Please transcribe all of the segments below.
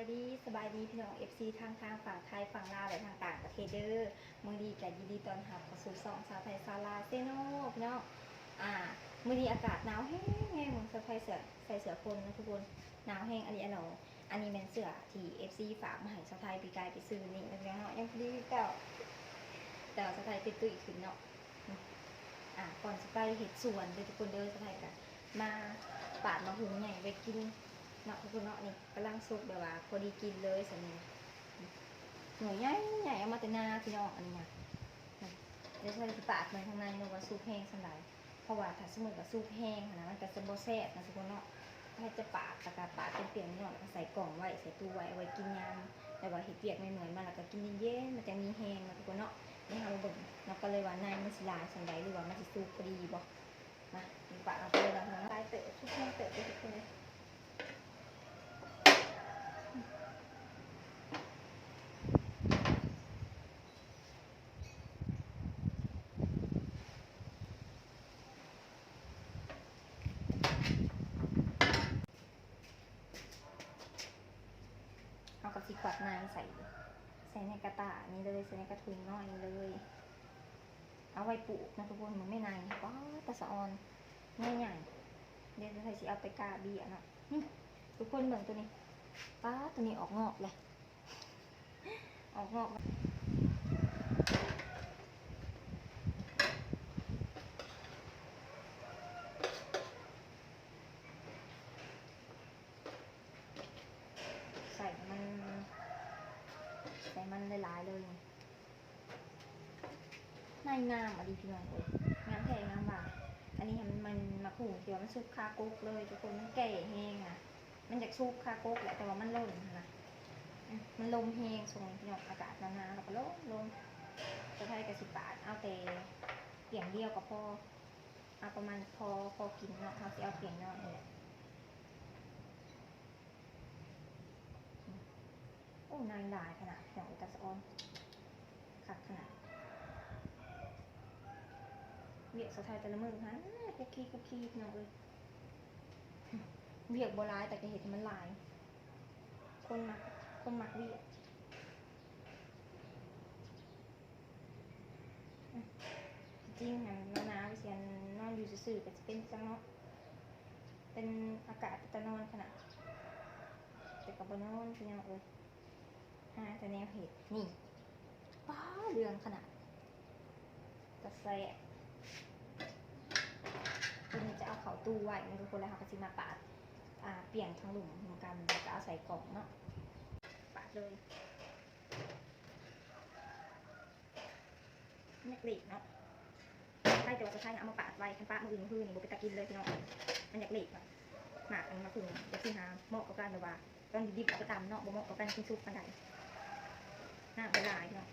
ສະບາຍດີ ສະບາຍດີພີ່ນ້ອງ ເອັຟຊີ ທັງທາງຝັ່ງໄທ ຝັ່ງລາວ ແລະ ທາງຕ່າງປະເທດເດີ. ມື້ນີ້ກະຍິນດີຕ້ອນຮັບເຂົ້າສູ່ຊ່ອງສາວໄທ ສາວລາວ ແຊນແນວເນາະ. ອ່າ ມື້ນີ້ອາກາດໜາວແຮງໆ ເບິ່ງສາວໄທເສື້ອ ໃສ່ເສື້ອພົນເນາະທຸກຄົນ ໜາວແຮງອີ່ຫຼີອະຫຼໍ. ອັນນີ້ແມ່ນເສື້ອທີ່ເອັຟຊີຝາກມາໃຫ້ສາວໄທປີກາຍໄປຊື້ນີ້ເນາະ ຍັງພໍດີຄືເກົ່າ ແຕ່ວ່າສາວໄທເປັນຕຸ້ຍຂຶ້ນເນາະ. ອ່າ ກ່ອນຊິໄປເຮັດສວນເດີທຸກຄົນເດີ ສາວໄທກະມາປາດໝາກຫຸ່ງໃຫຍ່ໄວ້ກິນເນາະທຸກຄົນເນາະ. ນີ້ກຳລັງສຸກ ແບບວ່າພໍດີກິນເລີຍສ່ຳນີ້ ໜ່ວຍໃຫຍ່ໆ ເອົາມາແຕ່ນາພີ່ນ້ອງ. ອັນນີ້ນະ ດຽວສາວໄທຊິປາດເບິ່ງທາງໃນເນາະວ່າສຸກແຮງສ່ຳໃດ. ເພາະວ່າຖ້າສົມມຸດວ່າສຸກແຮງຫັ້ນນະ ມັນກະຈະບໍ່ແຊບນະທຸກຄົນເນາະ. ໃຫ້ຈະປາດ ແລ້ວກະປາດເປັນປ່ຽງນ້ອຍໆ ແລ້ວກະໃສ່ກ່ອງໄວ້ ໃສ່ຕູ້ໄວ້ ເອົາໄວ້ກິນຍາມແບບວ່າເຮັດວຽກເມື່ອຍໆມາ ແລ້ວກະກິນເຢັນໆ ມັນຈັ່ງມີແຮງເນາະທຸກຄົນເນາະ. ດຽວເຮົາມາເບິ່ງເນາະ ກະເລີຍວ່າໃນມັນຊິຫຼາຍສ່ຳໃດ ຫຼືວ່າມັນຊິສຸກພໍດີບໍ່. ມາ ປາດເອົາໄປເລີຍເນາະ ຫຼາຍເຕີບ ສຸກແຮງເຕີບເດີທຸກຄົນເອີຍ. ເຮົາກະຊິຄວັກໃນໃສ່ ໃສ່ໃນກະຕ່ານີ້ເລີຍ ໃສ່ໃນກະຖົງນ້ອຍນີ້ເລີຍ ເອົາໄວ້ປູກເນາະທຸກຄົນ. ເບິ່ງແມ່ໃນ ປາດ ຕາສະອອນ ໃຫຍ່ໆ. ດຽວສາວໄທຊິເອົາໄປກ້າເບ້ຍເນາະ. ນີ້ ທຸກຄົນເບິ່ງໂຕນີ້ ປາດ ໂຕນີ້ອອກງອກແລ້ວ ອອກງອກ ໃສ່ມັນ ໃສ່ມັນຫຼາຍໆເລີຍ. ໃນງາມອີ່ຫຼີພີ່ນ້ອງເອີຍ ງາມແທ້ງາມວ່າ. ອັນນີ້ຫັ້ນມັນໝາກຫຸ່ງທີ່ວ່າມັນສຸກຄາກົກເລີຍທຸກຄົນ ມັນແກ່ແຮງນະ. ມັນຢາກສຸກຄາກົກແຫຼະ ແຕ່ວ່າມັນຫຼົ່ນຫັ້ນນະ ອື ມັນລົມແຮງຊ່ວງນີ້ພີ່ນ້ອງ ອາກາດໜາວໆ ແລ້ວກະລົມໆ. ສາວໄທກະຊິປາດເອົາແຕ່ປ່ຽງດຽວກະພໍ ເອົາປະມານພໍ ພໍກິນເນາະ ເຮົາຊິເອົາປ່ຽງນ້ອຍນີ້ແຫຼະ. ໂອ້ ໃນຫຼາຍຂະໜາດ ພີ່ນ້ອງເອີຍ ຕາສະອອນ ຄັກຂະໜາດ. ວຽກສາວໄທແຕ່ລະມື້ຫັ້ນ ຄຸກຄີຄຸກຄີ ພີ່ນ້ອງເອີຍ. ວຽກບໍ່ຫຼາຍ ແຕ່ກະເຮັດໃຫ້ມັນຫຼາຍ ຄົນມັກ ຄົນມັກວຽກ. ອືມ ທີ່ຈິງຫັ້ນໜາວໆ ຊິອັນນອນຢູ່ຊື່ໆ ກະຊິເປັນຈັ່ງເນາະ ເປັນອາກາດເປັນຕານອນຂະໜາດ ແຕ່ກະບໍ່ນອນພີ່ນ້ອງເອີຍ ຫາແຕ່ແນວເຮັດ. ນີ້ ປາດ ເຫຼືອງຂະໜາດ ຕາແຊບ. ໂຕນີ້ຈະເອົາເຂົ້າຕູ້ໄວ້ເນາະທຸກຄົນ ແລ້ວເຮົາກະຊິມາປາດ ອ່າ ປ່ຽງທາງລຸ່ມນຳກັນ ແລ້ວກະເອົາໃສ່ກ່ອງເນາະ ປາດເລີຍ. ມັນຢາກເລະເນາະ ໃຜແຕ່ວ່າສາວໄທນະເອົາມາປາດໄວ້ ຄັນປະມື້ອື່ນມື້ຮືນີ້ບໍ່ເປັນຕາກິນເລີຍພີ່ນ້ອງ. ມັນຢາກເລະ ໝາກອັນໝາກຫຸ່ງ ແບບຊີ້ຫາ ເໝາະກັບການແບບວ່າຕອນດິບໆ ເອົາໄປຕຳເນາະ ບໍ່ເໝາະກັບການກິນສຸກປານໃດ ນ້ຳມັນຫຼາຍພີ່ນ້ອງ.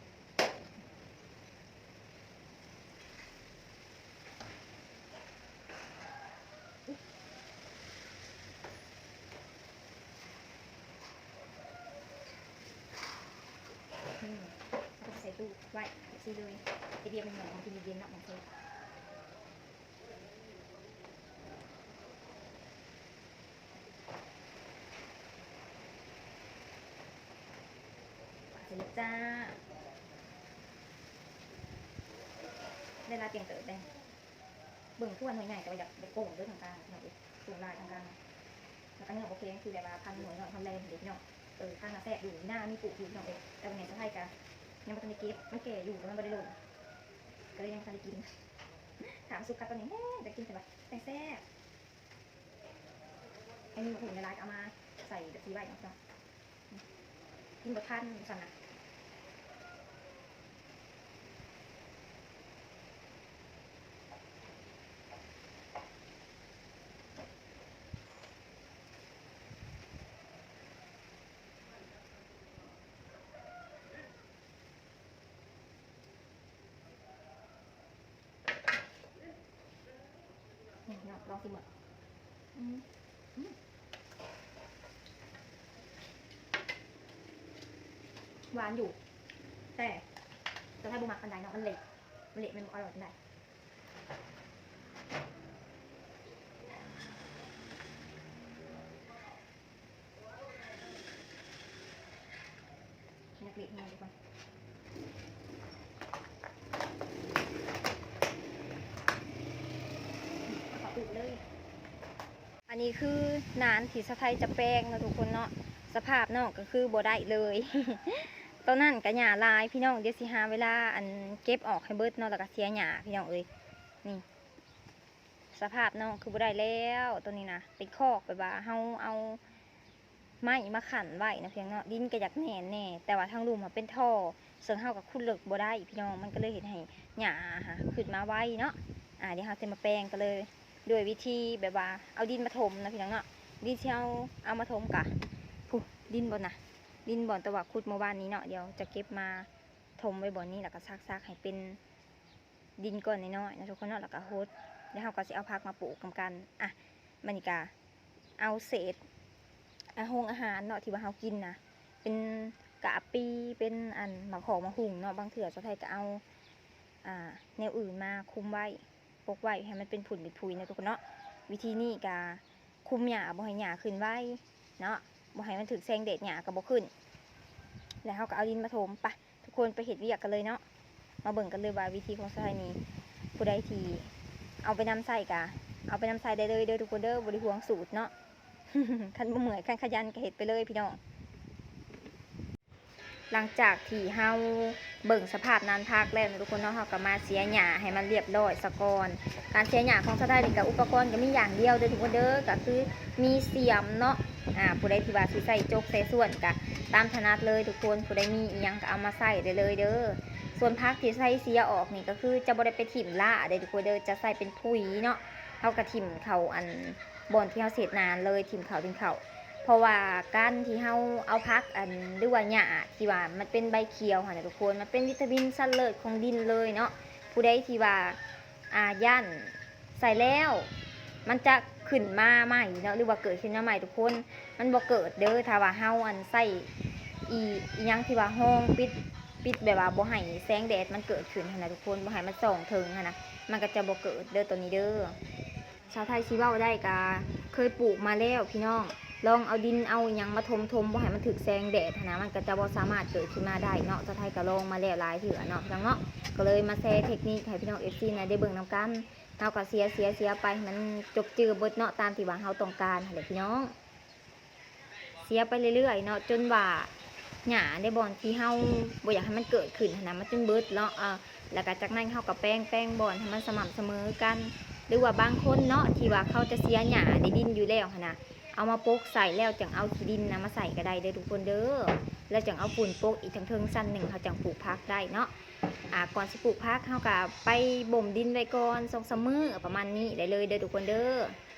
ອືມ ເອົາໄປໃສ່ຕູ້ໄວ້ ໃຫ້ຊີເລີຍ ເຮັດວຽກເມື່ອຍໆ ມາກິນເຢັນໆເນາະ ມັນຊິ ເສັດແລ້ວຈ້າ ໄດ້ຫຼາຍປ່ຽງເຕີບເດ້. ເບິ່ງຄືວ່າໜ່ວຍໃຫຍ່ ແຕ່ວ່າຢາກ ຢາກໂກ່ງເດີທາງກາງພີ່ນ້ອງເອີຍ ໂກ່ງຫຼາຍທາງກາງ. ແລ້ວກະເນື້ອບໍ່ແຂງ ຄືແບບວ່າພັນໜ່ວຍນ້ອຍ ພັນແລງເດ້ພີ່ນ້ອງ. ເອີ ພັນນະແຊບຢູ່ ນາມີປູກຢູ່ພີ່ນ້ອງເອີຍ. ແຕ່ວ່າແມ່ສາວໄທກະຍັງບໍ່ທັນໄດ້ເກັບ ມັນແກ່ຢູ່ ແຕ່ມັນບໍ່ໄດ້ຫຼົ່ນ ກະເລີຍຍັງບໍ່ທັນໄດ້ກິນ. ຖ້າມັນສຸກຄັກປານນີ້ແຮງຢາກກິນ ແຕ່ວ່າແຕ່ແຊບ. ອັນນີ້ໝາກຫຸ່ງຫຼາຍໆ ກະເອົາມາໃສ່ແບບຊີ້ໄວ້ເນາະ ກິນບໍ່ທັນຊັ້ນນະ. ນີ້ເນາະ ລອງຊີມເບິ່ງ. ອືມ ອືມ ຫວານຢູ່ ແຕ່ ແຕ່ໄທບໍ່ມັກປານໃດເນາະ ມັນເລະ ມັນເລະ ມັນບໍ່ອະລ່ອຍປານໃດ. ເລະແຮງດີກວ່າ ເອົາເຂົ້າອົບເລີຍ. ອັນນີ້ຄືນານທີ່ສາວໄທຈະແປງເນາະທຸກຄົນເນາະ, ສະພາບນ້ອງກໍຄືບໍ່ໄດ້ເລີຍ. ຕອນນັ້ນກໍຫຍ້າຫຼາຍພີ່ນ້ອງ, ດຽວຊິຫາເວລາ ອັນ ເກັບອອກໃຫ້ເບິດເນາະ, ແລ້ວກໍເສຍຫຍ້າພີ່ນ້ອງເອີຍ. ນີ້ ສະພາບນ້ອງຄືບໍ່ໄດ້ແລ້ວ. ໂຕນີ້ນະ ເປັນຄອກ ແບບວ່າເຮົາເອົາໄມ້ມາຂັນໄວ້ນະພີ່ນ້ອງເນາະ, ດິນກໍຢາກແໜ້ນແດ່ ແຕ່ວ່າທາງລຸ່ມຫັ້ນເປັນທໍ່ ເຊິ່ງເຮົາກໍຂຸດເລິກບໍ່ໄດ້ພີ່ນ້ອງ, ມັນກໍເລີຍເຮັດໃຫ້ຫຍ້າຫາຂຶ້ນມາໄວເນາະ. ອາ ດຽວເຮົາຊິມາແປງກັນເລີຍ ດ້ວຍວິທີແບບວ່າເອົາດິນມາຖົມເນາະພີ່ນ້ອງເນາະ. ດິນທີ່ເຮົາເອົາມາຖົມກະ ພຸ້ນ ດິນບ່ອນນະ ດິນບ່ອນແຕ່ວ່າຂຸດເມື່ອວານນີ້ເນາະ, ດຽວຈະເກັບມາຖົມໄວ້ບ່ອນນີ້ ແລ້ວກໍຊັກໆໃຫ້ເປັນ ດິນກ້ອນນ້ອຍໆເນາະທຸກຄົນເນາະ, ແລ້ວກໍຫົດ ແລ້ວເຮົາກໍຊິເອົາຜັກມາປູກນຳກັນ. ອ່ະ ບາດນີ້ກໍເອົາເສດ ອາ ໂຮງອາຫານເນາະ ທີ່ວ່າເຮົາກິນນະ ເປັນກະປິ ເປັນ ອັນ ໝາກຫອກໝາກຫຸ່ງເນາະ, ບາງເທື່ອສາວໄທກໍເອົາ ອ່າ ແນວອື່ນມາຄຸມໄວ້ ປົກໄວ້ໃຫ້ມັນເປັນຝຸ່ນເປັນຝຸ່ນເນາະທຸກຄົນເນາະ. ວິທີນີ້ກໍຄຸມຫຍ້າບໍ່ໃຫ້ຫຍ້າຂຶ້ນໄວເນາະ, ບໍ່ໃຫ້ມັນຖືກແສງແດດ ຫຍ້າກໍບໍ່ຂຶ້ນ. ແລ້ວເຮົາກໍເອົາດິນມາຖົມ. ໄປ ທຸກຄົນໄປເຮັດວຽກກັນເລີຍເນາະ. ມາເບິ່ງກັນເລີຍວ່າວິທີຂອງສາວໄທນີ້ ຜູ້ໃດທີ່ເອົາໄປນຳໃຊ້ກະເອົາໄປນຳໃຊ້ໄດ້ເລີຍເດີທຸກຄົນເດີ, ບໍ່ໄດ້ຫ່ວງສູດເນາະ. ຄັນບໍ່ເມື່ອຍ ຄັນຂະຫຍັນກະເຮັດໄປເລີຍພີ່ນ້ອງ. ຫຼັງຈາກທີ່ເຮົາເບິ່ງສະພາບນານຜັກແລ້ວເນາະທຸກຄົນເນາະ, ເຮົາກໍມາເສຍຫຍ້າໃຫ້ມັນລຽບຮ້ອຍສາກ່ອນ. ການເສຍຫຍ້າຂອງສາວໄທນີ້ກໍ ອຸປະກອນກໍມີຢ່າງດຽວເດີທຸກຄົນເດີ, ກໍຄືມີສຽມເນາະ. ອ່າ ຜູ້ໃດທີ່ວ່າຊິໃສ່ຈົກໃສ່ສ່ວນກະຕາມຖະໜັດເລີຍທຸກຄົນ, ຜູ້ໃດມີອີ່ຫຍັງກະເອົາມາໃສ່ໄດ້ເລີຍເດີ. ສ່ວນຜັກທີ່ໃສ່ເສຍອອກນີ້ກໍຄືຈະບໍ່ໄດ້ໄປຖິ້ມລ້າເດ້ທຸກຄົນເດີ, ຈະໃສ່ເປັນປຸ໋ຍເນາະ. ເຮົາກະຖິ້ມເຂົ້າ ອັນ ບ່ອນທີ່ເຮົາເສດນານເລີຍ, ຖິ້ມເຂົ້າ ຖິ້ມເຂົ້າ. ເພາະວ່າການທີ່ເຮົາເອົາຜັກ ອັນ ຫຼືວ່າຫຍ້າທີ່ວ່າມັນເປັນໃບຂຽວຫັ້ນນະທຸກຄົນ, ມັນເປັນວິຕາມິນຊັ້ນເລີດຂອງດິນເລີຍເນາະ. ຜູ້ໃດທີ່ວ່າ ອ່າ ຢ້ານໃສ່ແລ້ວມັນຈະຂຶ້ນມາໃໝ່ເນາະ ຫຼືວ່າເກີດຂຶ້ນມາໃໝ່ທຸກຄົນ, ມັນບໍ່ເກີດເດີ. ຖ້າວ່າເຮົາ ອັນ ໃສ່ອີ ອີ່ຫຍັງທີ່ວ່າຮອງປິດ ປິດແບບວ່າບໍ່ໃຫ້ແສງແດດມັນເກີດຂຶ້ນຫັ້ນນະທຸກຄົນ, ບໍ່ໃຫ້ມັນສ່ອງເຖິງຫັ້ນນະ, ມັນກໍຈະບໍ່ເກີດເດີ ໂຕນີ້ເດີ. ຊາວໄທຊິເວົ້າໄດ້ກະເຄີຍປູກມາແລ້ວພີ່ນ້ອງ, ລອງເອົາດິນເອົາອີ່ຫຍັງມາຖົມໆ ບໍ່ໃຫ້ມັນຖືກແສງແດດຫັ້ນນະ, ມັນກໍຈະບໍ່ສາມາດເກີດຂຶ້ນມາໄດ້ເນາະ. ຊາວໄທກໍລອງມາແລ້ວຫຼາຍເທື່ອເນາະ ພີ່ນ້ອງເນາະ, ກໍເລີຍມາແຊເທັກນິກໃຫ້ພີ່ນ້ອງເອັຟຊີນະໄດ້ເບິ່ງນຳກັນ. ເຮົາກໍເສຍ ເສຍ ເສຍໄປໃຫ້ມັນຈົບຈື່ເບິດເນາະ, ຕາມທີ່ວ່າເຮົາຕ້ອງການຫັ້ນແຫຼະພີ່ນ້ອງ. ເສຍໄປເລື້ອຍໆເນາະ ຈົນວ່າຫຍ້າໃນບ່ອນທີ່ເຮົາບໍ່ຢາກໃຫ້ມັນເກີດຂຶ້ນຫັ້ນນະ ມັນຈົນເບິດເນາະ. ເອີ ແລ້ວກໍຈາກນັ້ນເຮົາກໍແປງ ແປງບ່ອນໃຫ້ມັນສະໝ່ຳສະເໝີກັນ, ຫຼືວ່າບາງຄົນເນາະ ທີ່ວ່າເຂົາຈະເສຍຫຍ້າໃນດິນຢູ່ແລ້ວຫັ້ນນະ ເອົາມາປົກໃສ່ແລ້ວຈັ່ງເອົາຂີ້ດິນນະມາໃສ່ກໍໄດ້ເດີທຸກຄົນເດີ, ແລ້ວຈັ່ງເອົາຝຸ່ນປົກອີກທາງເທິງຊັ້ນໜຶ່ງ ເຮົາຈັ່ງປູກຜັກໄດ້ເນາະ. ອ່າ ກ່ອນຊິປູກຜັກ ເຮົາກໍໄປບົ່ມດິນໄວ້ກ່ອນສອງສາມມື້ ປະມານນີ້ໄດ້ເລີຍເດີທຸກຄົນເດີ.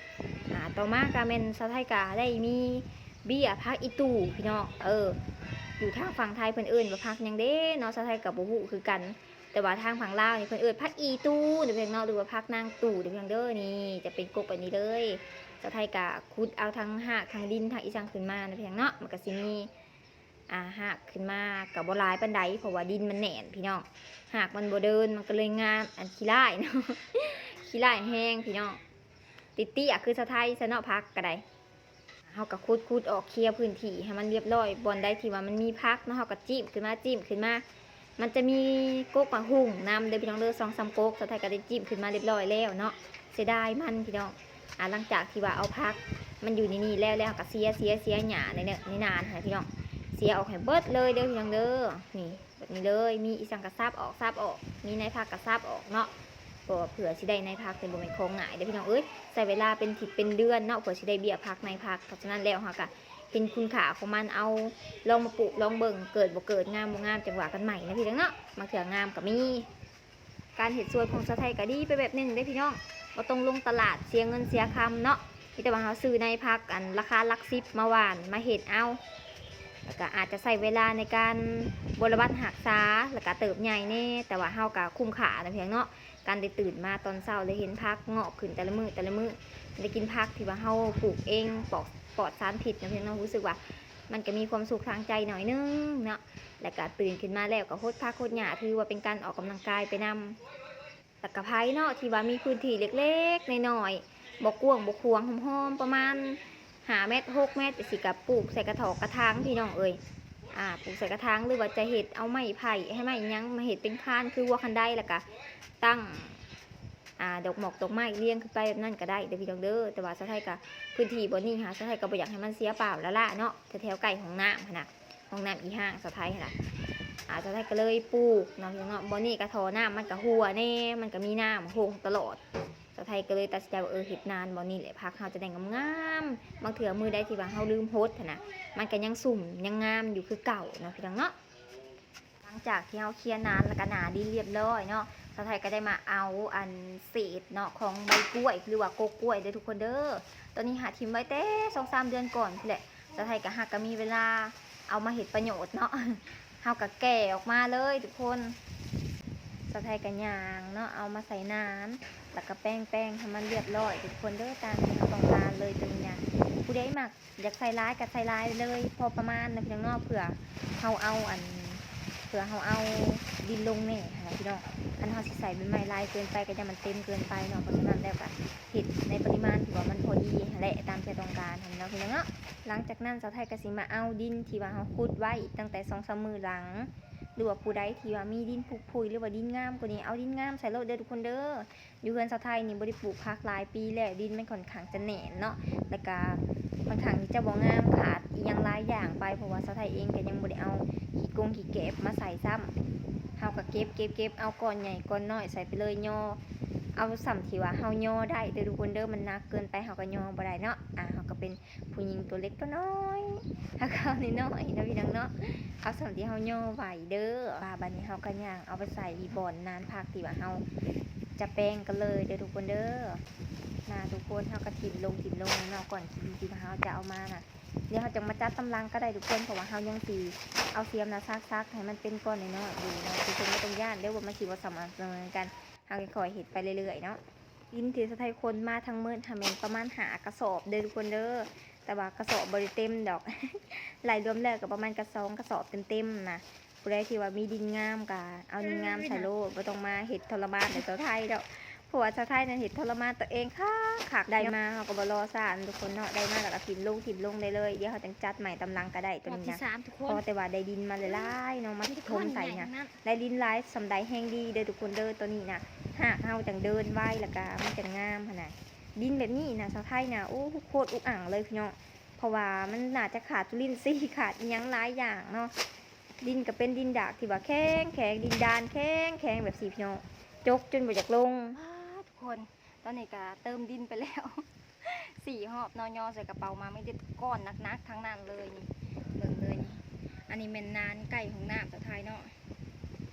ອ່າ ຕໍ່ມາກໍແມ່ນຊາວໄທກໍໄດ້ມີເບ້ຍຜັກອີ່ຕູ່ພີ່ນ້ອງ, ເອີ ຢູ່ທາງຝັ່ງໄທເພິ່ນເອີ້ນວ່າຜັກຫຍັງເດ້ເນາະ, ຊາວໄທກໍບໍ່ຮູ້ຄືກັນ, ແຕ່ວ່າທາງຝັ່ງລາວນີ້ເພິ່ນເອີ້ນຜັກອີ່ຕູ່ເດີພີ່ນ້ອງເນາະ ຫຼືວ່າຜັກນາງຕູ່ເດີພີ່ນ້ອງເດີ. ນີ້ຈະເປັນກົກແບບນີ້ເລີຍ, ຊາວໄທກໍຂຸດເອົາທັງຮາກ ທັງດິນ ທັງອີ່ສັງຂຶ້ນມາເນາະພີ່ນ້ອງເນາະ. ມັນກໍຊິມີ ອ່າ ຮາກຂຶ້ນມາກໍບໍ່ຫຼາຍປານໃດ ເພາະວ່າດິນມັນແໜ້ນພີ່ນ້ອງ, ຮາກມັນບໍ່ເດີນ ມັນກໍເລີຍງາມ ອັນ ຂີ້ລ້າຍເນາະ, ຂີ້ລ້າຍແຮງພີ່ນ້ອງ. ຕິເຕ້ຍຄືສາວໄທຊະເນາະ, ຜັກກໍໄດ້ ເຮົາກໍຂຸດໆອອກ ເຄຍພື້ນທີ່ໃຫ້ມັນລຽບຮ້ອຍ, ບ່ອນໃດທີ່ວ່າມັນມີຜັກເນາະ ເຮົາກໍຈິ້ມຂຶ້ນມາ ຈິ້ມຂຶ້ນມາ. ມັນຈະມີກົກໝາກຫຸ່ງນຳເດີພີ່ນ້ອງເດີ ສອງສາມກົກ, ສາວໄທກໍໄດ້ຈິ້ມຂຶ້ນມາລຽບຮ້ອຍແລ້ວເນາະ. ເສຍດາຍມັນພີ່ນ້ອງ. ອ່າ ຫຼັງຈາກທີ່ວ່າເອົາຜັກມັນຢູ່ໃນນີ້ແລ້ວ ແລ້ວເຮົາກໍເສຍ ເສຍ ເສຍຫຍ້າໃນ ໃນນານຫັ້ນນະພີ່ນ້ອງ, ເສຍອອກໃຫ້ເບິດເລີຍເດີພີ່ນ້ອງເດີ. ນີ້ ແບບນີ້ເລີຍ, ມີອີ່ສັງກໍສັບອອກ ສັບອອກ, ມີໃນຜັກກໍສັບອອກເນາະ, ເພາະວ່າເພື່ອຊິໄດ້ໃນຜັກນີ້ບໍ່ແມ່ນຂອງງ່າຍເດີພີ່ນ້ອງເອີຍ, ໃຊ້ເວລາເປັນທິດເປັນເດືອນເນາະ ເພື່ອຊິໄດ້ເບ້ຍຜັກໃນຜັກ. ເພາະສະນັ້ນແລ້ວເຮົາກໍເຫັນຄຸນຄ່າຂອງມັນ, ເອົາລອງມາປູກລອງເບິ່ງ, ເກີດບໍ່ເກີດ ງາມບໍ່ງາມ ຈັ່ງວ່າກັນໃໝ່ນະພີ່ນ້ອງເນາະ, ບາງເທື່ອງາມກໍມີ. ການເຮັດສວນຂອງສາວໄທກໍດີໄປແບບໜຶ່ງເດ້ພີ່ນ້ອງ, ບໍ່ຕ້ອງລົງຕະຫຼາດເສຍເງິນເສຍຄຳເນາະ, ມີແຕ່ວ່າເຮົາຊື້ໃນຜັກ ອັນ ລາຄາຫຼັກສິບມາຫວ່ານມາເຮັດເອົາ, ແລ້ວກໍອາດຈະໃຊ້ເວລາໃນການບົວລະບັດຮັກສາ ແລ້ວກໍເຕີບໃຫຍ່ແດ່, ແຕ່ວ່າເຮົາກໍຄຸ້ມຄ່ານະພີ່ນ້ອງເນາະ. ການໄດ້ຕື່ນມາຕອນເຊົ້າ ແລ້ວເຫັນຜັກງອກຂຶ້ນແຕ່ລະມື້ແຕ່ລະມື້, ໄດ້ກິນຜັກທີ່ວ່າເຮົາປູກເອງ ປອດ ປອດສານພິດນະພີ່ນ້ອງ, ຮູ້ສຶກວ່າມັນກໍມີຄວາມສຸກທາງໃຈໜ້ອຍໜຶ່ງເນາະ. ແລ້ວກໍຕື່ນຂຶ້ນມາແລ້ວກໍຫົດຜັກຫົດຫຍ້າ ຖືວ່າເປັນການອອກກຳລັງກາຍໄປນຳ. ແລ້ວກໍໃຜເນາະທີ່ວ່າມີພື້ນທີ່ເລັກໆນ້ອຍໆ ບໍ່ກວ້າງບໍ່ຂວາງ ຫອມໆ ປະມານຫ້າແມັດ ຫົກແມັດຈັ່ງຊີ້ ກໍປູກໃສ່ກະຖອກກະຖາງພີ່ນ້ອງເອີຍ, ອ່າ ປູກໃສ່ກະຖາງ ຫຼືວ່າຈະເຮັດເອົາໄມ້ໄຜ່ ໃຫ້ໄມ້ຫຍັງມາເຮັດເປັນຄານຄືຫົວຄັນໄດ ແລ້ວກະຕັ້ງ ອ່າ ດອກໝອກດອກໄມ້ລຽງຂຶ້ນໄປແບບນັ້ນກະໄດ້ເດີພີ່ນ້ອງເດີ. ແຕ່ວ່າສາວໄທກະ ພື້ນທີ່ບ່ອນນີ້ຫາ ສາວໄທກະບໍ່ຢາກໃຫ້ມັນເສຍເປົ່າລະລະເນາະ ແຖວໆໃກ້ຫ້ອງນ້ຳຫັ້ນນະ ຫ້ອງນ້ຳອີ່ຫ້າງສາວໄທຫັ້ນລະ. ອ່າ ສາວໄທກະເລີຍປູກເນາະພີ່ນ້ອງເນາະ. ບ່ອນນີ້ກະທໍ່ນ້ຳມັນກະຮົ່ວແດ່ ມັນກະມີນ້ຳຮົງຕະຫຼອດ. ສາວໄທກະເລີຍຕັດສິນໃຈວ່າ ເອີ ເຮັດນານບ່ອນນີ້ແຫຼະ ຜັກເຮົາຈະໄດ້ງາມໆ. ບາງເທື່ອມື້ໃດທີ່ວ່າເຮົາລືມຫົດຫັ້ນນະ ມັນກະຍັງຊຸ່ມຍັງງາມຢູ່ຄືເກົ່າເນາະພີ່ນ້ອງເນາະ. ຫຼັງຈາກທີ່ເຮົາເຄຍນານ ແລ້ວກະໜາດິນລຽບລ້ອຍເນາະ ສາວໄທກະໄດ້ມາເອົາອັນເສດເນາະ ຂອງໃບກ້ວຍ ຫຼືວ່າກົກກ້ວຍເດີທຸກຄົນເດີ. ໂຕນີ້ຫາຖິ້ມໄວ້ແຕ່ສອງສາມເດືອນກ່ອນພຸ້ນແຫຼະ. ສາວໄທກະຫາກະມີເວລາເອົາມາເຮັດປະໂຫຍດເນາະ ເຮົາກະແກ່ອອກມາເລີຍທຸກຄົນ. ສາວໄທກະຍ່າງເນາະ ເອົາມາໃສ່ນານ ແລ້ວກະແປງໆໃຫ້ມັນລຽບລ້ອຍທຸກຄົນເດີ ຕາມທີ່ເຮົາຕ້ອງການເລີຍ. ໂຕນີ້ນະ ຜູ້ໃດມັກ ຢາກໃສ່ຫຼາຍກະໃສ່ຫຼາຍເລີຍ ພໍປະມານນະພີ່ນ້ອງເນາະ ເພື່ອເຮົາເອົາອັນ ເພື່ອເຮົາເອົາດິນລົງແດ່ຫັ້ນນະພີ່ນ້ອງ. ຄັນເຮົາຊິໃສ່ໃບໄມ້ຫຼາຍເກີນໄປກະຢ້ານມັນເຕັມເກີນໄປເນາະ. ເພາະສະນັ້ນແລ້ວກະເຮັດໃນປະລິມານທີ່ວ່າມັນພໍດີຫັ້ນແຫຼະ ຕາມທີ່ເຮົາຕ້ອງການຫັ້ນເນາະພີ່ນ້ອງເນາະ. ຫຼັງຈາກນັ້ນສາວໄທກະຊິມາເອົາດິນທີ່ວ່າເຮົາຂຸດໄວ້ຕັ້ງແຕ່ສອງສາມມື້ຫຼັງ ຫຼືວ່າຜູ້ໃດທີ່ວ່າມີດິນຜຸກຜຸຍ ຫຼືວ່າດິນງາມກວ່ານີ້ ເອົາດິນງາມໃສ່ໂລດເດີທຸກຄົນເດີ. ຢູ່ເຮືອນສາວໄທນີ້ບໍ່ໄດ້ປູກຜັກຫຼາຍປີແລ້ວ ດິນມັນຂ້ອນຂ້າງຈະແໜ້ນເນາະ ແລ້ວກະຂ້ອນຂ້າງທີ່ຈະບໍ່ງາມ ຂາດອີ່ຫຍັງຫຼາຍຢ່າງໄປ ເພາະວ່າສາວໄທເອງກະຍັງບໍ່ໄດ້ເອົາຂີ້ກົງຂີ້ແກບມາໃສ່ຊ້ຳ. ເຮົາກະເກັບໆໆ ເອົາກ້ອນໃຫຍ່ກ້ອນນ້ອຍໃສ່ໄປເລີຍ ຍໍເອົາສ່ຳທີ່ວ່າເຮົາຍໍໄດ້ເດີທຸກຄົນເດີ. ມັນໜັກເກີນໄປເຮົາກະຍໍບໍ່ໄດ້ເນາະ. ອ່າ ເຮົາກະເປັນ ຜູ້ຍິງຕົວເລັກຕົວນ້ອຍ ຫາກເຮົານ້ອຍໆເນາະພີ່ນ້ອງເນາະ ເອົາສ່ຳທີ່ເຮົາຍໍໄຫວເດີ. ວ່າບາດນີ້ເຮົາກະຍ່າງເອົາໄປໃສ່ບ່ອນນານຜັກທີ່ວ່າເຮົາຈະແປງກັນເລີຍເດີທຸກຄົນເດີ. ມາທຸກຄົນ ເຮົາກະຖິ້ມລົງ ຖິ້ມລົງເນາະ ກ້ອນຂີ້ດິນທີ່ວ່າເຮົາຈະເອົາມານະ. ດຽວເຮົາຈັ່ງມາຈັດຕາມຫຼັງກະໄດ້ທຸກຄົນ ເພາະວ່າເຮົາຍັງຊິເອົາສຽມນະສັກໆໃຫ້ມັນເປັນກ້ອນນ້ອຍໆຢູ່ເນາະ. ທຸກຄົນບໍ່ຕ້ອງຢ້ານເດີວ່າມັນຊິບໍ່ສະໝ່ຳສະເໝີກັນ ເຮົາຄ່ອຍໆເຮັດໄປເລື້ອຍໆເນາະ. ດິນທີ່ສາວໄທຂົນມາທັງໝົດຫັ້ນແມ່ນປະມານຫ້າກະສອບເດີທຸກຄົນເດີ ແຕ່ວ່າກະສອບບໍ່ໄດ້ເຕັມດອກ ໄລ່ລວມແລ້ວກະປະມານກະສອງກະສອບເຕັມໆນະ. ຜູ້ໃດທີ່ວ່າມີດິນງາມກະເອົາດິນງາມໃສ່ໂລດ ບໍ່ຕ້ອງມາເຮັດທໍລະມານໃຫ້ສາວໄທດອກ ເພາະວ່າສາວໄທນັ້ນເຮັດທໍລະມານຕົວເອງຄັກໆ. ໄດ້ມາເຮົາກະບໍ່ລໍຊ້ານະທຸກຄົນເນາະ ໄດ້ມາແລ້ວກະຖິ້ມລົງ ຖິ້ມລົງໄດ້ເລີຍ. ດຽວເຮົາຈັ່ງຈັດໃໝ່ຕາມຫຼັງກະໄດ້ໂຕນີ້ນະ ພໍແຕ່ວ່າໄດ້ດິນມາຫຼາຍໆເນາະ ມາຖົມໃສ່ນະ ໄດ້ດິນຫຼາຍສ່ຳໃດແຮງດີເດີທຸກຄົນເດີ. ໂຕນີ້ນະ ຮາກເຮົາຈັ່ງເດີນໄວ ແລ້ວກະມັນຈັ່ງງາມຫັ້ນນະ. ດິນແບບນີ້ນະ ສາວໄທນະ ໂອ້ ໂຄດອຸກອັ່ງເລີຍພີ່ນ້ອງ ເພາະວ່າມັນໜ້າຈະຂາດຈຸລິນຊີ ຂາດອີ່ຫຍັງຫຼາຍຢ່າງເນາະ. ດິນກະເປັນດິນດາກທີ່ວ່າແຂງໆ ດິນດານແຂງໆແບບຊີ້ພີ່ນ້ອງ ຈົກຈົນບໍ່ຢາກລົງ. ວ້າ ທຸກຄົນ ຕອນນີ້ກະເຕີມດິນໄປແລ້ວສີ່ຮອບເນາະ ຍໍໃສ່ກະເປົາມາ ມີແຕ່ກ້ອນໜັກໆທັງນັ້ນເລີຍນີ້ ເບິ່ງເລີຍນີ້. ອັນນີ້ແມ່ນນານໃກ້ຫ້ອງນ້ຳສາວໄທເນາະ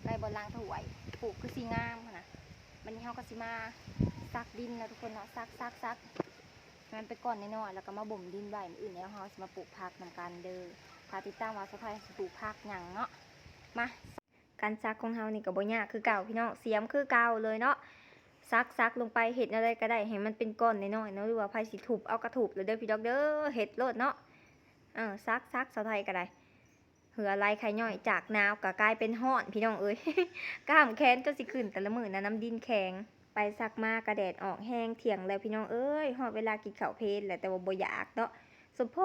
ໃກ້ບ່ອນລ້າງຖ້ວຍ ປູກຄືຊິງາມຫັ້ນນະ. ບາດນີ້ເຮົາກະຊິມາສັກດິນເນາະທຸກຄົນເນາະ ສັກໆໆ ໃຫ້ມັນເປັນກ້ອນນ້ອຍໆ ແລ້ວກະມາບົ່ມດິນໄວ້ ມື້ອື່ນແລ້ວເຮົາຊິມາປູກຜັກນຳກັນເດີ. ຖ້າຕິດຕາມວ່າສາວໄທຊິປູກຜັກຫຍັງເນາະ ມາ ການສັກຂອງເຮົານີ້ກະບໍ່ຍາກຄືເກົ່າພີ່ນ້ອງ ສຽມຄືເກົ່າເລີຍເນາະ. ສັກໆລົງໄປ ເຮັດແນວໃດກະໄດ້ໃຫ້ມັນເປັນກ້ອນນ້ອຍໆເນາະ ຫຼືວ່າໃຜຊິທຸບເອົາກະທຸບເລີຍເດີພີ່ນ້ອງເດີ ເຮັດໂລດເນາະ. ເອີ ສັກໆ ສາວໄທກະໄດ້ ເຫື່ອໄຫຼໄຄຍ້ອຍ ຈາກໜາວກະກາຍເປັນຮ້ອນພີ່ນ້ອງເອີຍ ກ້າມແຂນຈົນຊິຂຶ້ນແຕ່ລະມື້ນະ ນຳດິນແຂງ. ໄປສັກມາກະແດດອອກແຮງ ທ່ຽງແລ້ວພີ່ນ້ອງເອີຍ ຮອດເວລາກິນເຂົ້າເພນແລ້ວ ແຕ່ວ່າບໍ່ຢາກເນາະ. ສົມພ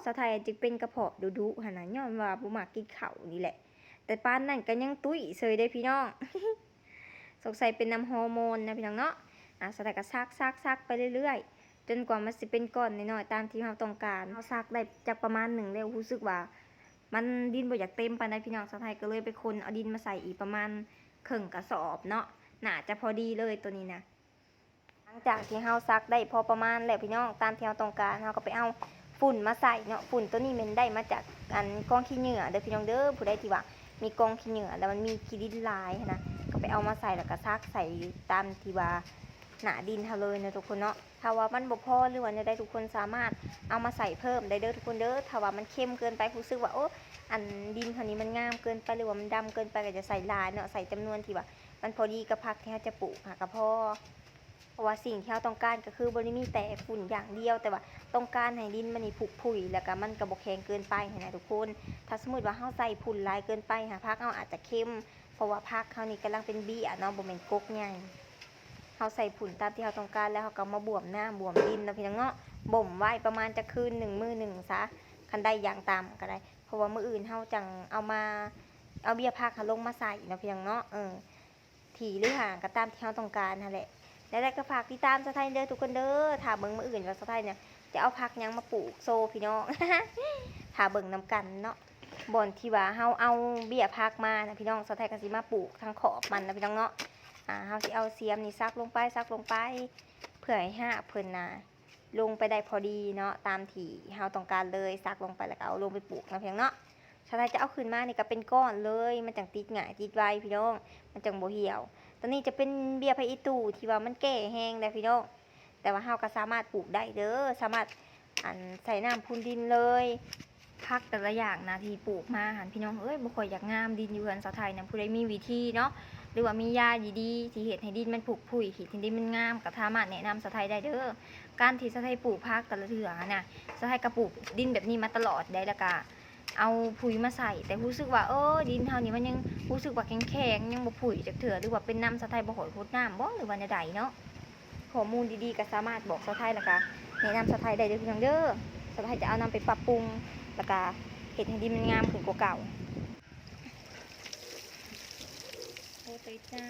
ໍສາວໄທຈຶ່ງເປັນກະເພາະດຸໆຫັ້ນນະ ຍ້ອນວ່າບໍ່ມັກກິນເຂົ້ານີ້ແຫຼະ ແຕ່ປານນັ້ນກະຍັງຕຸ້ຍເສີຍເດ້ພີ່ນ້ອງ ສົງໄສເປັນນຳຮໍໂມນນະພີ່ນ້ອງເນາະ. ອາ ສາວໄທກະສັກໆໆໄປເລື້ອຍໆ ຈົນກວ່າມັນຊິເປັນກ້ອນນ້ອຍໆຕາມທີ່ເຮົາຕ້ອງການ. ເຮົາສັກໄດ້ຈັກປະມານໜຶ່ງແລ້ວ ຮູ້ສຶກວ່າມັນດິນບໍ່ຢາກເຕັມປານໃດພີ່ນ້ອງ ສາວໄທກະເລີຍໄປຂົນເອົາດິນມາໃສ່ອີກປະມານເຄິ່ງກະສອບເນາະ ໜ້າຈະພໍດີເລີຍໂຕນີ້ນະ. ຫຼັງຈາກທີ່ເຮົາສັກໄດ້ພໍປະມານແລ້ວພີ່ນ້ອງ ຕາມທີ່ເຮົາຕ້ອງການ ເຮົາກະໄປເອົາຝຸ່ນມາໃສ່ເນາະ. ຝຸ່ນໂຕນີ້ແມ່ນໄດ້ມາຈາກອັນກອງຂີ້ເຫຍື້ອເດີພີ່ນ້ອງເດີ ຜູ້ໃດທີ່ວ່າມີກອງຂີ້ເຫຍື້ອແລ້ວມັນມີຂີ້ດິນຫຼາຍຫັ້ນນະ ກະໄປເອົາມາໃສ່ ແລ້ວກະສັກໃສ່ຕາມທີ່ວ່າໜ້າດິນເຮົາເລີຍເນາະທຸກຄົນເນາະ. ຖ້າວ່າມັນບໍ່ພໍ ຫຼືວ່າແນວໃດ ທຸກຄົນສາມາດເອົາມາໃສ່ເພີ່ມໄດ້ເດີທຸກຄົນເດີ. ຖ້າວ່າມັນເຄັມເກີນໄປ ຮູ້ສຶກວ່າ ໂອ້ ອັນດິນເຮົານີ້ມັນງາມເກີນໄປ ຫຼືວ່າມັນດຳເກີນໄປ ກະຈະໃສ່ຫຼາຍເນາະ ໃສ່ຈຳນວນທີ່ວ່າມັນພໍດີກັບຜັກທີ່ເຮົາຈະປູກຫາກະພໍ. ເພາະວ່າສິ່ງທີ່ເຮົາຕ້ອງການກະຄືບໍ່ໄດ້ມີແຕ່ຝຸ່ນຢ່າງດຽວ ແຕ່ວ່າຕ້ອງການໃຫ້ດິນມັນນີ້ຜຸກຜຸຍ ແລ້ວກະມັນກະບໍ່ແຂງເກີນໄປຫັ້ນນະທຸກຄົນ. ຖ້າສົມມຸດວ່າເຮົາໃສ່ຝຸ່ນຫຼາຍເກີນໄປຫາ ຜັກເຮົາອາດຈະເຄັມ ເພາະວ່າຜັກເຮົານີ້ກຳລັງເປັນເບ້ຍເນາະ ບໍ່ແມ່ນກົກໃຫຍ່. ເຮົາໃສ່ຝຸ່ນຕາມທີ່ເຮົາຕ້ອງການແລ້ວ ເຮົາກະມາບວມນ້ຳບວມດິນເນາະພີ່ນ້ອງເນາະ ບົ່ມໄວ້ປະມານຈັກຄືນໜຶ່ງ ມື້ໜຶ່ງຊະ ຄັນໄດ້ຢ່າງຕ່ຳກະໄດ້ າະວ່າມື້ອື່ນເຮົາຈັ່ງເອົາມາ ເອົາເບ້ຍຜັກຫັ້ນລົງມາໃສ່ເນາະ ພີ່ນ້ອງເນາະ. ເອີ ທີ່ ຫຼື ຫາງກໍຕາມທີ່ເຮົາຕ້ອງການຫັ້ນແຫຼະ. ແລ້ວກໍຝາກຕິດຕາມສາວໄທເດີທຸກຄົນເດີ. ຖ້າເບິ່ງມື້ອື່ນວ່າສາວໄທນະຈະເອົາຜັກຫຍັງມາປູກໂຊພີ່ນ້ອງ ຖ້າເບິ່ງນຳກັນເນາະ. ບ່ອນທີ່ວ່າເຮົາເອົາເບ້ຍຜັກມານະພີ່ນ້ອງ ສາວໄທກໍຊິມາປູກທາງຂອບມັນນະພີ່ນ້ອງເນາະ. ອາ ເຮົາຊິເອົາສຽມນີ້ສັກລົງໄປ ສັກລົງໄປ ເພື່ອໃຫ້ຮາກເພິ່ນນະ ລົງໄປໄດ້ພໍດີເນາະ ຕາມທີ່ເຮົາຕ້ອງການເລີຍ. ສັກລົງໄປແລ້ວກໍເອົາລົງໄປປູກເນາະ ພີ່ນ້ອງເນາະ. ສາວໄທຈະເອົາຂຶ້ນມານີ້ກໍເປັນກ້ອນເລີຍ ມັນຈັ່ງຕິດງ່າຍຕິດໄວພີ່ນ້ອງ ມັນຈັ່ງບໍ່ຫ່ຽວ. ໂຕນີ້ຈະເປັນເບ້ຍຜັກອີ່ຕູ່ທີ່ວ່າມັນແກ່ແຮງແລ້ວພີ່ນ້ອງ ແຕ່ວ່າເຮົາກໍສາມາດປູກໄດ້ເດີ ສາມາດ ອັນ ໃສ່ນ້ຳພຸ່ນດິນເລີຍ. ຜັກແຕ່ລະຢ່າງນະທີ່ປູກມາຫັ້ນ ພີ່ນ້ອງເອີຍ ບໍ່ຄ່ອຍຢາກງາມ. ດິນຢູ່ເຮືອນສາວໄທນະ ຜູ້ໃດມີວິທີເນາະ ຫຼືວ່າມີຢາດີໆທີ່ເຮັດໃຫ້ດິນມັນຜຸກຜຸຍ ເຮັດໃຫ້ດິນມັນງາມ ກໍສາມາດແນະນຳສາວໄທໄດ້ເດີ. ການທີ່ສາວໄທປູກຜັກແຕ່ລະເທື່ອຫັ້ນນະ ສາວໄທກໍປູກດິນແບບນີ້ມາຕະຫຼອດໄດ໋ ແລ້ວກໍເອົາປຸ໋ຍມາໃສ່ ແຕ່ຮູ້ສຶກວ່າ ເອີ ດິນເຮົານີ້ມັນຍັງຮູ້ສຶກວ່າແຂງໆ ຍັງບໍ່ຜຸຍຈັກເທື່ອ ຫຼືວ່າເປັນນຳສາວໄທບໍ່ຄ່ອຍຫົດນ້ຳບໍ ຫຼືວ່າແນວໃດເນາະ. ຂໍ້ມູນດີໆກໍສາມາດບອກສາວໄທ ແລ້ວກໍແນະນຳສາວໄທໄດ້ເດີພີ່ນ້ອງເດີ. ສາວໄທຈະເອົານຳໄປປັບປຸງ ແລ້ວກໍເຮັດໃຫ້ດິນມັນງາມຂຶ້ນກວ່າເກົ່າ. ໂອເຕີຍຈ້າ.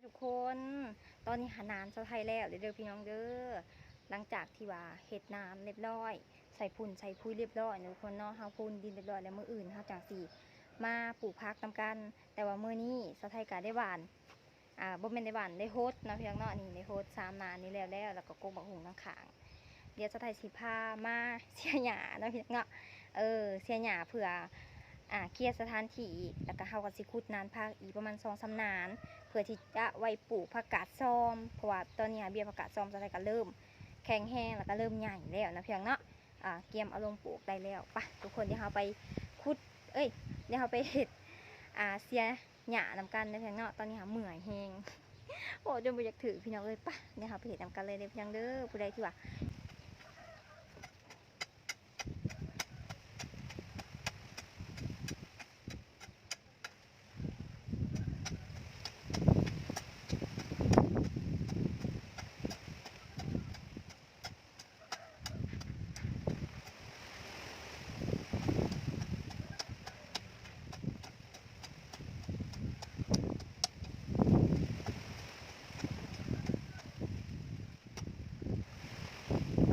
ทุกคน ตอนนี้หาหนานสาวไทยแล้วเด้อพี่น้องเด้อ หลังจากที่ว่าเฮ็ดหนานเรียบร้อย ใส่ฝุ่นใส่ปุ๋ยเรียบร้อยนะทุกคนเนาะ เฮาพูนดินเรียบร้อยแล้ว มื้ออื่นเฮาจั่งสิมาปลูกผักนำกัน แต่ว่ามื้อนี้สาวไทยก็ได้หว่าน อ่า บ่แม่นได้หว่าน ได้หดเนาะพี่น้องเนาะ นี่ได้หดสามหนานนี่แล้ว แล้ว แล้วก็กกบักหุ่งข้างๆ เดี๋ยวสาวไทยสิพามาเสียหญ้าเนาะพี่น้องเนาะ เออ เสียหญ้าเพื่อ อ่า เคลียร์สถานที่ แล้วก็เฮาก็สิขุดหนานผักอีกประมาณสองสามหนาน เพื่อที่จะไว้ปลูกผักกาดซอม เพราะว่าตอนนี้เบ้ยผักกาดซอมสาวไทยก็เริ่มแข็งแรง แล้วก็เริ่มใหญ่แล้วนะพี่น้องเนาะ อ่า เตรียมเอาลงปลูกได้แล้ว ไป ทุกคน เดี๋ยวเฮาไปขุด เอ้ย เดี๋ยวเฮาไปเฮ็ด อ่า เสีย หญ้านำกันเด้อพี่น้องเนาะ ตอนนี้หาเมื่อยแฮง โอ้ จนบ่อยากถือพี่น้องเอ้ย ปะ เดี๋ยวเฮาไปเฮ็ดนำกันเลยเด้อพี่น้องเด้อ ผู้ใดที่ว่า ส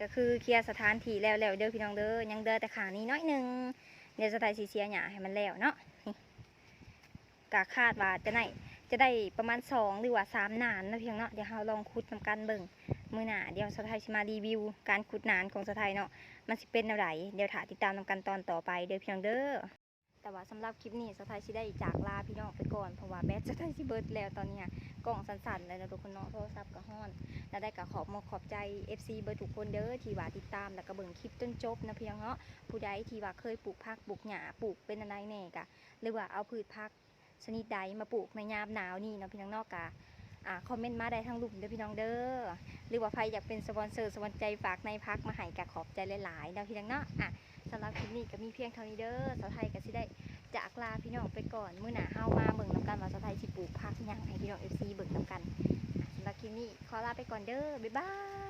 ກໍຄືເຄຍສະຖານທີ່ແລ້ວໆເດີພີ່ນ້ອງເດີ ຍັງເຫຼືອແຕ່ຂ້າງນີ້ໜ້ອຍໜຶ່ງ ດຽວສາວໄທຊິເສຍຫຍ້າໃຫ້ມັນແລ້ວເນາະ. ນີ້ ກໍຄາດວ່າຈະໄດ້ ຈະໄດ້ປະມານສອງ ຫຼືວ່າສາມໜານເນາະພີ່ນ້ອງເນາະ. ດຽວເຮົາລອງຂຸດນຳກັນເບິ່ງ ມື້ໜ້າດຽວສາວໄທຊິມາຣີວິວການຂຸດໜານຂອງສາວໄທເນາະ ມັນຊິເປັນແນວໃດ. ດຽວຖ້າຕິດຕາມນຳກັນຕອນຕໍ່ໄປເດີພີ່ນ້ອງເດີ. ແຕ່ວ່າສຳລັບຄລິບນີ້ສາວໄທຊິໄດ້ຈາກລາພີ່ນ້ອງໄປກ່ອນ ເພາະວ່າແບັດສາວໄທຊິເບິດແລ້ວຕອນນີ້. ກ້ອງສັ່ນໆແລ້ວເນາະທຸກຄົນເນາະ ໂທລະສັບກໍຮ້ອນ. ແນວໃດກໍຂອບມຸກຂອບໃຈ ເອັຟຊີ ເບິດທຸກຄົນເດີ ທີ່ວ່າຕິດຕາມ ແລ້ວກໍເບິ່ງຄລິບຈົນຈົບເນາະພີ່ນ້ອງເນາະ. ຜູ້ໃດທີ່ວ່າເຄີຍປູກຜັກປູກຫຍ້າ ປູກເປັນອັນໃດແດ່ ກໍ ຫຼືວ່າເອົາພືດຜັກຊະນິດໃດມາປູກໃນຍາມໜາວນີ້ເນາະພີ່ນ້ອງເນາະ ກໍ ອ່າ ຄອມເມັນມາໄດ້ທາງລຸ່ມເດີພີ່ນ້ອງເດີ. ຫຼືວ່າໃຜຢາກເປັນສະປອນເຊີ ສະປອນໃຈ ຝາກໃນຜັກມາໃຫ້ ກໍຂອບໃຈຫຼາຍໆເນາະພີ່ນ້ອງເນາະ. ອ່າ ສຳລັບຄລິບນີ້ກໍມີພຽງເທົ່ານີ້ເດີ. ສາວໄທກໍຊິໄດ້ຈາກລາພີ່ນ້ອງໄປກ່ອນ. ມື້ໜ້າເຮົາມາເບິ່ງນຳກັນວ່າສາວໄທຊິປູກຜັກຫຍັງໃຫ້ພີ່ນ້ອງ ເອັຟຊີ ເບິ່ງນຳກັນ. ອ່າ ສຳລັບຄລິບນີ້ຂໍລາໄປກ່ອນເດີ ບາຍບາຍ.